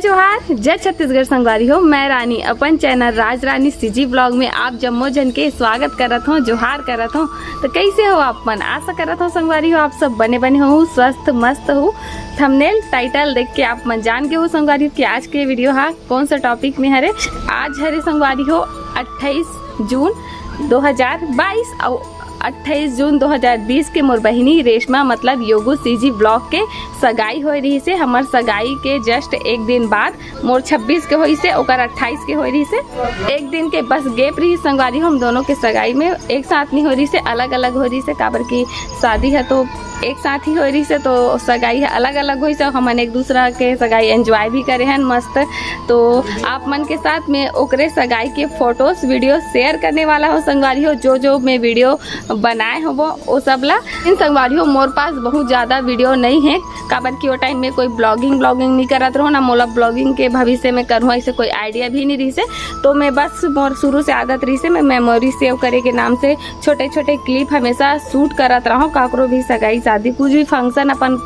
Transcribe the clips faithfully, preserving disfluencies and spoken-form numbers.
जोहार, जय छत्तीसगढ़ संगवारी हो। मैं रानी अपन चैनल राज रानी सीजी ब्लॉग में आप जम्मो झन के स्वागत करत हौं, जोहार करत हौं। तो कैसे हो आप मन? आशा करत हौं संगवारी हो आप सब बने बने हो, स्वस्थ मस्त हो। थंबनेल टाइटल देख के आप मन जान गे हो संगवारी हो कि आज के वीडियो हा कौन सा टॉपिक में हरे। आज हरे संगवारी हो अट्ठाईस जून दो हज़ार बाईस अउ अट्ठाईस जून दो हज़ार बीस के मोर बहिनी रेशमा मतलब योगू सीजी ब्लॉग के सगाई होए रहिसे। हमर सगाई के जस्ट एक दिन बाद मोर छब्बीस के होइसे, ओकर अट्ठाईस के होए रहिसे। एक दिन के बस गैप रहिस संगवारी हो हम दोनों के सगाई में, एक साथ नहीं होए रहिसे, अलग अलग होए रहिसे, काबर कि शादी है तो एक साथ ही होए रहिसे, तो सगाई है अलग अलग होइसे। हमन एक दूसरा के सगाई एंजॉय भी करे हन मस्त। तो आप मन के साथ में ओकरे सगाई के फोटोज वीडियो शेयर करने वाला हो संगवारी हो। जो जो मैं वीडियो बनाए होबो ओ सब ला। इन संगवारी हो मोर पास बहुत ज्यादा वीडियो नहीं है, काबर कि ओ टाइम में कोई ब्लॉगिंग ब्लॉगिंग नहीं करत रहो ना, मोला ब्लॉगिंग के भविष्य में करूँ ऐसे कोई आइडिया भी नहीं रहिसे। तो मैं बस मोर शुरू से आदत रहिसे मैं मेमोरी सेव करे के नाम से छोटे छोटे क्लिप हमेशा शूट करत रहूँ। काकरो भी सगाई शादी कुछ भी फंक्शन अपन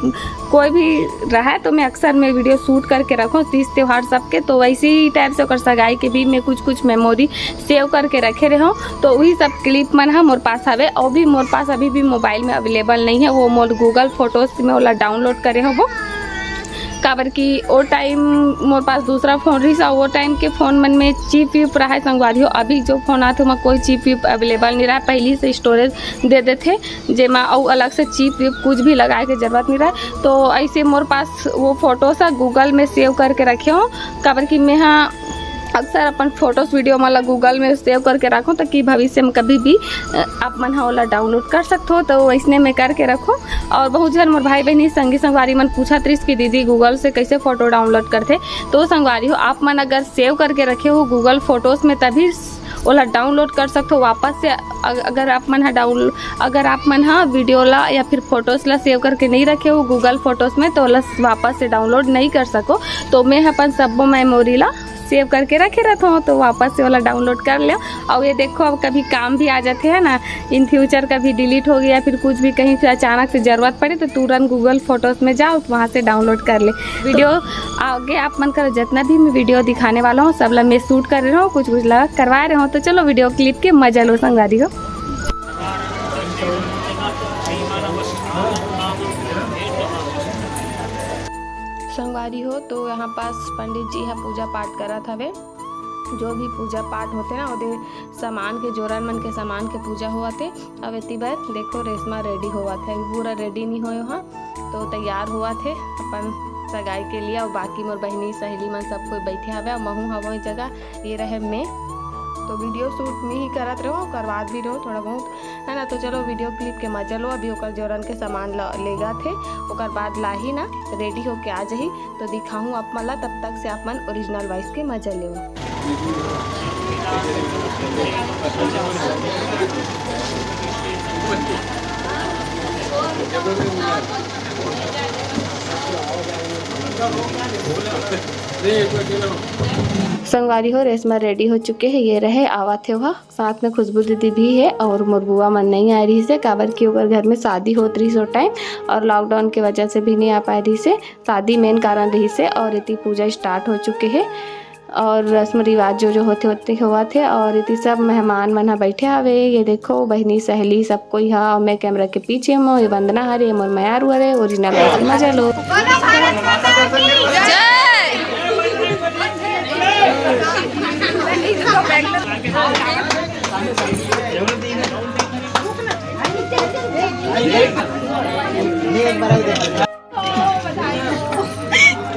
कोई भी रहा तो मैं अक्सर मैं वीडियो शूट करके रखूँ तीज त्योहार सबके। तो वैसे ही टाइप से ओकर सगाई के भी मैं कुछ कुछ मेमोरी सेव करके रखे रहूँ। तो वही सब क्लिप मन ह मोर पास हवे, और भी मोर पास अभी भी मोबाइल में अवेलेबल नहीं है। वो मोर गूगल फोटोज में ओला डाउनलोड करे हूँ वो, काबर कि ओ टाइम मोर पास दूसरा फोन रहिस, अउ ओ टाइम के फोन मन में चिप विप रहा है संगवारी हो। अभी जो फोन आथे ओमा कोई चिप विप अवेलेबल नहीं रहा, पहली से स्टोरेज दे देथे, जेमा अउ अलग से चिप विप कुछ भी लगाए के जरूरत नहीं रहे। तो ऐसे मोर पास वो फोटोज ह गूगल में सेव करके रखे हूँ, काबर कि मैं हा अक्सर अपन फोटोज वीडियो मन ला गूगल में सेव करके रखूँ, ताकि भविष्य में कभी भी अ, आप मन हा ओला डाउनलोड कर सकथो। तो वैसने मैं करके रखूँ। और बहुत झन मोर भाई बहनी संगी संगवारी मन पूछत रहिस कि दीदी गूगल से कैसे फोटो डाउनलोड करथे। तो संगवारी हो आप मन अगर सेव करके रखे हो गूगल फोटोज में तभी ओला डाउनलोड कर सकथो वापस से। अग- अगर आप मन हा डाउन अगर आप मन हा वीडियो ला या फिर फोटोज ला सेव करके नहीं रखे हो गूगल फोटोज में तो ओला वापस से डाउनलोड नहीं कर सको। तो मैं अपन सब्बो मेमोरी ला सेव करके रखे रहता हूँ, तो वापस से वाला डाउनलोड कर लो। और ये देखो अब कभी काम भी आ जाते हैं ना, इन फ्यूचर कभी डिलीट हो गया फिर कुछ भी कहीं फिर अचानक से जरूरत पड़े तो तुरंत गूगल फोटोज में जाओ तो वहाँ से डाउनलोड कर ले। वीडियो आगे आप मन कर जितना भी मैं वीडियो दिखाने वाला हूँ सब ला मैं शूट कर रहे हूँ, कुछ कुछ ला करवा रहे हूँ। तो चलो वीडियो क्लिप के मजा लो संगवारी हो। संगवारी हो तो यहाँ पास पंडित जी ह पूजा पाठ करत हवे। जो भी पूजा पाठ होथे ना ओदे सामान के जोरन मन के सामान के पूजा होवत हे। अब एती बर देखो रेशमा रेडी होवत हे, अभी पूरा रेडी नहीं होयो हा तो तैयार होवत हे अपन सगाई के लिए। और बाकी मोर बहिनी सहेली मन सब कोई बैठे हवे और महू हवो जगह ये रहे मैं। तो वीडियो शूट में ही करत रहो, करवात भी रहो थोड़ा बहुत, है ना। तो चलो वीडियो क्लिप के मजा लो। अभी ओकर जोरन के सामान ल लेगा थे, ओकर बाद लाही ना रेडी होके आ जाही। तो दिखाहूँ आप मन ला, तब तक से आप मन ओरिजिनल वॉइस के मजा लेव। संगवारी हो रेशमा रेडी हो चुके हे, ये रहे आवत हे वह। साथ में खुशबू दीदी भी हे और मोर बुआ मन नहीं आए रहिसे, काबर कि ओकर घर में शादी होत रहिस ओ टाइम और लॉकडाउन के वजह से भी नहीं आ पाए रहिसे। शादी मेन कारण रहिसे और एती पूजा स्टार्ट हो चुके हे और रस्म रिवाज जो जो होते होते होवत हे और एती सब मेहमान मन ह बैठे हवे। ये देखो बहिनी सहेली सब कोई ह और मैं कैमरा के पीछे म, ये वंदना हरे, मोर मयारू हरे, ओरिजिनल वॉइस के मजा लो।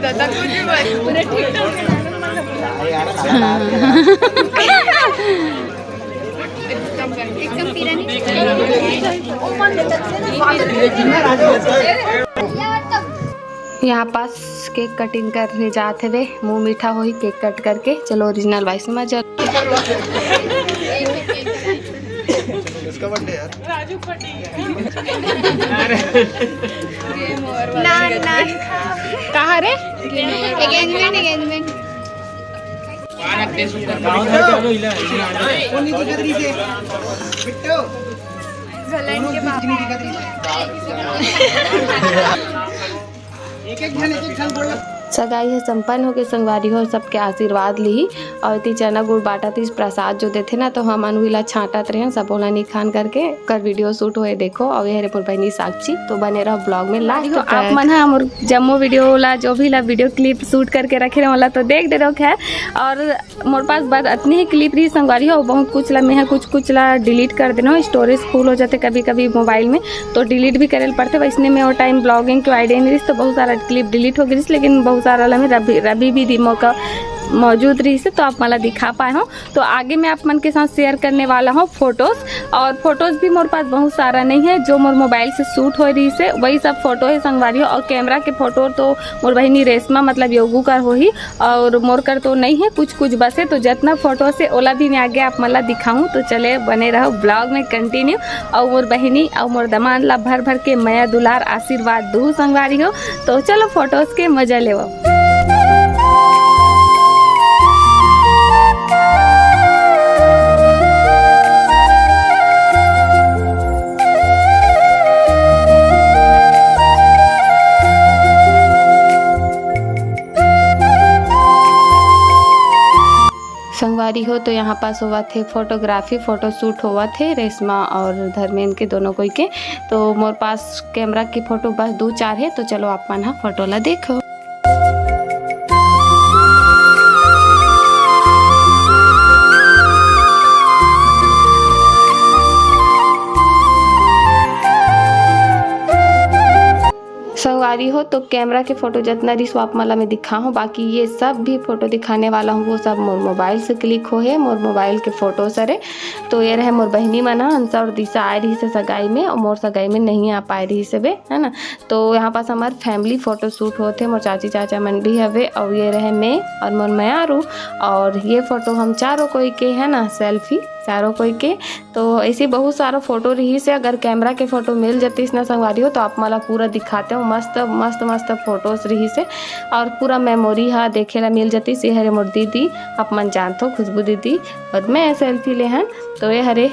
दादा कुछ भी बोल। एकदम पीरा नहीं। यहाँ पास केक कटिंग करने जात हवे, मुंह मीठा होही केक कट करके। चलो ओरिजिनल वॉइस में मजा। इसका बर्थडे यार। राजू पटेल। नान, नान। कहाँ रे? Engagement, engagement. एक एक जन, एक एक जन बोल। सगाई ह संपन्न होके संगवारी हो, सबके आशीर्वाद लिही। और एती चना गुड़ बांटत रिहिस, प्रसाद जो देथे ना, तो हमन उही ला छांटत रहेन, सबो ला निखान करके ओकर वीडियो शूट होए, देखो। और ये हरे मोर बहिनी साक्षी, तो बने रहो ब्लॉग में लास्ट तक। आप मन ह मोर जम्मो वीडियो ला, जो भी ला वीडियो क्लिप शूट करके रखे रहे, ओला तो देख दे रहो। खैर, और मोर पास बस अतनी ही क्लिप रही संगवारी हो, बहुत कुछ ला मैं ह कुछ कुछ ला डिलीट कर देना हो, स्टोरेज फुल हो जाते कभी कभी मोबाइल में, तो डिलीट भी करे ल पड़थे। वैसने में वो टाइम ब्लॉगिंग के आइडिया नहीं रहिस, तो बहुत सारा क्लिप डिलीट हो गिस, लेकिन बहुत सारा ला मैं रवि रवि भी दिमो का मौजूद रहिस, तो आप मन ला दिखा पाए हो। तो आगे मैं आप मन के साथ शेयर करने वाला हूँ फोटोज, और फोटोज भी मोर पास बहुत सारा नहीं है, जो मोर मोबाइल से शूट हो रहिस हे वही सब फोटो है संगवारी हो। और कैमरा के फोटो तो मोर बहिनी रेशमा मतलब योगू कर होही, और मोर कर तो नहीं है, कुछ कुछ बस है। तो जितना फोटो से ओला भी मैं आगे आप मन ला दिखाऊं, तो चले बने रहो ब्लॉग में कंटिन्यू। और मोर बहिनी और मोर दमांद ला भर भर के मया दुलार आशीर्वाद दू संगवारी हो। तो चलो फोटोज के मजा लेवो। संगवारी हो, तो यहाँ पास होवत हे फोटोग्राफी, फोटो शूट होवत हे रेशमा और धर्मेंद्र के दोनों कोई के। तो मोर पास कैमरा की फोटो बस दो चार है, तो चलो आप मन ह फोटो ला देखो। संगवारी हो, तो कैमरा के फोटो जितना रिहिस वो आप मन ला मैं दिखा हूँ, बाकी ये सब भी फोटो दिखाने वाला हूँ, वो सब मोर मोबाइल से क्लिक हो है, मोर मोबाइल के फोटो सरे। तो ये रहे मोर बहिनी मन ह, अंशा और दिशा आए रहिस हे सगाई में, और मोर सगाई में नहीं आ पाए रहिस हे बे, है ना। तो यहाँ पास हमार फैमिली फोटो शूट होत हे, मोर चाची चाचा मन भी हवे, और ये रहे मैं और मोर मयारू, और ये फोटो हम चारों कोई के, है ना, सेल्फी चारों कोई के। तो ऐसे बहुत सारा फोटो रहिस हे, अगर कैमरा के फोटो मिल जतिस ना संगवारी हो, तो आप मन ला पूरा दिखाते हो, मस्त मस्त मस्त फोटोज रहिस हे, और पूरा मेमोरी हा देखे ला मिल जतिस। ये हरे मोर दीदी, आप मन जानथो, खुशबू दीदी, और मैं सेल्फी ले हन। तो ये हरे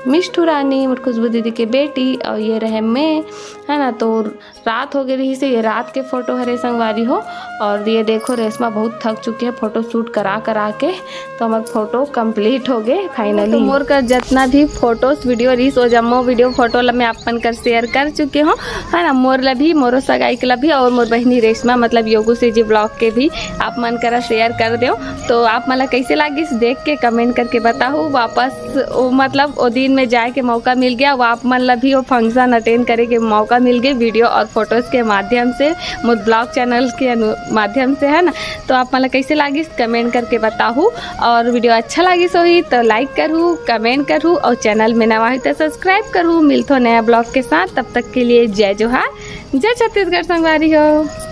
मिष्ठू रानी, मोर खुशबू दीदी के बेटी, और ये रहे मैं, है ना। तो रात हो गे रहिस हे, ये रात के फोटो हरे संगवारी हो। और ये देखो, रेशमा बहुत थक चुकी है फोटो शूट करा करा के, तो हमर फोटो कंप्लीट हो गे तो फाइनली। मोर कर जितना भी फोटोज वीडियो रहिस, वो जम्मो वीडियो फोटो ला मैं आप मन कर शेयर कर चुके हूँ, है ना। मोर ला भी, मोरो सगाई के ला भी, और मोर बहिनी रेशमा मतलब योगू सीजी ब्लॉग के भी आप मन करा शेयर कर देव। तो आप मन ला कैसे लागिस देख के कमेंट करके बताहू। वापस वो मतलब वो दिन में जाए के मौका मिल गया, वो आप मन ला भी वो फंक्शन अटेंड करे के मौका मिल गए वीडियो और फोटोज के माध्यम से, मोर ब्लॉग चैनल के अनु-, माध्यम से, है ना। तो आप मन ला कैसे लागिस कमेंट करके बताहू, और वीडियो अच्छा लागिस होही तो लाइक करहू, कमेंट करहू, और चैनल में नवा होही तो सब्सक्राइब करहू। मिलथो नया ब्लॉग के साथ, तब तक के लिए जय जोहार, जय छत्तीसगढ़ संगवारी हो।